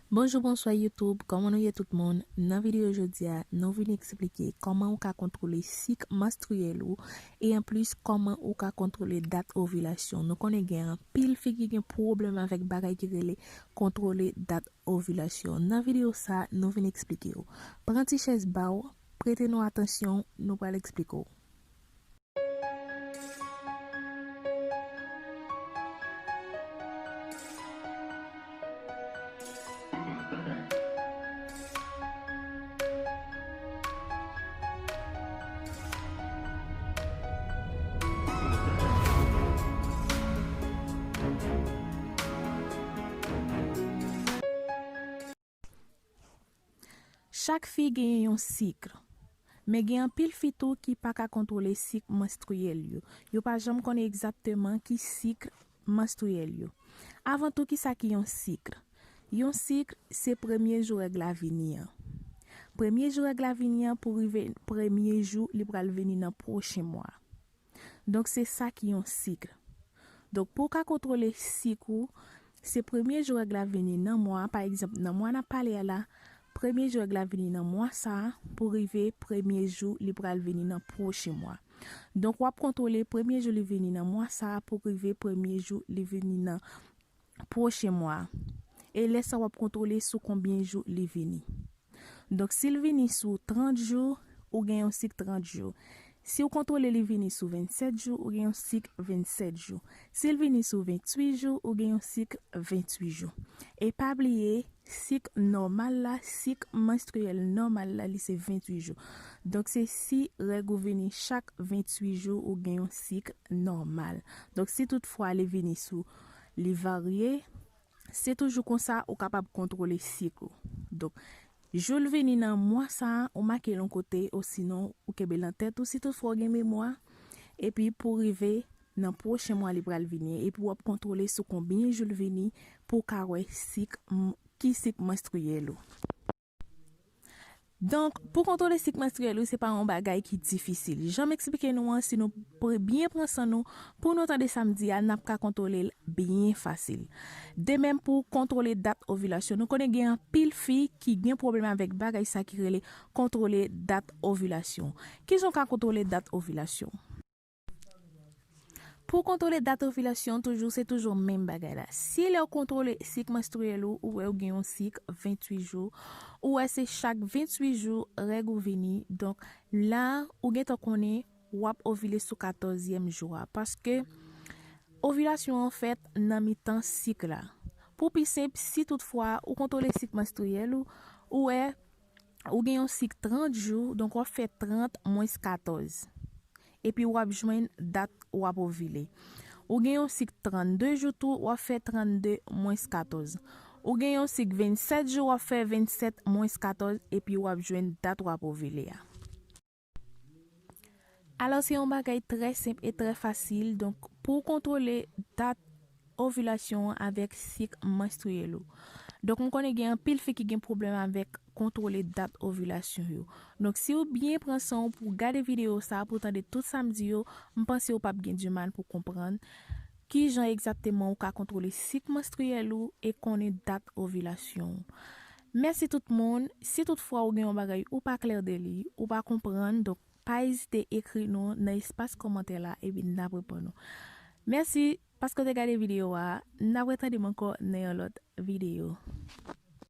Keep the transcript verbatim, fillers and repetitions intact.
Bonjou, bonswa YouTube, kòman nou ye tout moun? Nan videyo jodi a, nou vin eksplike kòman ou ka kontwole sik manstriyèl ou e anplis kòman ou ka kontwole dat ovilasyon. Nou konnen gen anpil fi ki gen pwoblèm avèk bagay ki rele kontwole dat ovilasyon. Nan videyo sa, nou vin eksplike w. Pran ti chèz ba w, prete nou atansyon, nou pral eksplike w. Chak fi genyen yon sik. Men gen anpil fi tou ki pa ka kontwole sik manstriyèl yo. Yo pa janm konnen egzakteman ki sik manstriyèl yo. Avan tou, ki sa ki yon sik? Yon sik, se premye jou règ la vini an. Premye jou règ la vini an pou rive premye jou li pral vini nan pwochen mwa. Donk, se sa ki yon sik. Donk, pou w ka kontwole sik ou, se premye jou règ la vini nan mwa, pa egzanp, nan mwa n ap pale a la, premye jou règ la vini nan mwa sa a pou rive premye jou li pral vini nan pwochen mwa. Donk, w ap kontwole premye jou li vini nan mwa sa a pou rive premye jou li vini nan pwochen mwa. E lè sa w ap kontwole sou konbyen jou li vini. Donk, si l vini sou trant jou, ou gen yon sik trant jou. Si w kontwole li vini sou vennsèt jou, ou gen yon sik vennsèt jou. Si l vini sou venntuit jou, ou gen yon sik venntuit jou. E pa bliye, sik nòmal la, sik manstriyèl nòmal la, li se venntuit jou. Donk, se si règ ou vini chak venntuit jou, ou gen yon sik nòmal. Donk, si toutfwa li vini sou, li varye, se toujou konsa ou kapab kontwole sik ou. Donk, jou l vini nan mwa sa a, ou make l yon kote, osinon ou kenbe l nan tèt ou, si toutfwa w gen memwa, epi pou rive nan pwochen mwa li pral vini, epi w ap kontwole sou konbyen jou l vini pou w ka wè sik, m-, ki sik manstriyèl ou. Donk, pou kontwole sik manstriyèl ou, se pa yon bagay ki difisil. Jan m eksplike nou an, si nou pre-, byen pran san nou, pou nou tande sa m di a, n ap ka kontwole l byen fasil. De menm pou kontwole dat ovilasyon, nou konnen gen anpil fi ki gen pwoblèm avèk bagay sa ki rele kontwole dat ovilasyon. Kijan w ka kontwole dat ovilasyon? Pou kontwole dat ovilasyon, toujou, se toujou menm bagay la. Si lè w kontwole sik manstriyèl ou, ou wè w gen yon sik venntuit jou, ou wè se chak venntuit jou règ ou vini, donk la, ou gentan konnen w ap ovile sou katòzyèm jou a, paske ovilasyon an fèt nan mitan sik la. Pou pi senp, si toutfwa ou kontwole sik manstriyèl ou, ou wè ou gen yon sik trant jou, donk w ap fè trant mwens katòz. Epi w ap jwenn dat w ap ovile. Ou gen yon sik trannde jou tou, w ap fè trannde mwens katòz. Ou gen yon sik vennsèt jou, w ap fè vennsèt mwens katòz, epi w ap jwenn dat w ap ovile a. Alò, se yon bagay trè senp e trè fasil. Donk, pou w kontwole dat ovilasyon an avèk sik manstriyèl ou. Donk, m konnen gen anpil fi ki gen pwoblèm avèk kontwole dat ovilasyon yo. Donk, si w byen pran san w pou w gade videyo sa a, pou w tande tout sa m di yo, m panse w p ap gen dimal pou w konprann kijan egzakteman w ka kontwole sik manstriyèl ou e konnen dat ovilasyon w. Mèsi tout moun. Si toutfwa w gen yon bagay ou pa klè de li, ou pa konprann, donk pa ezite ekri nou nan espas kòmantè la, epi n ap reponn ou. Mèsi paske w te gade videyo a. N ap retande m ankò nan yon lòt videyo.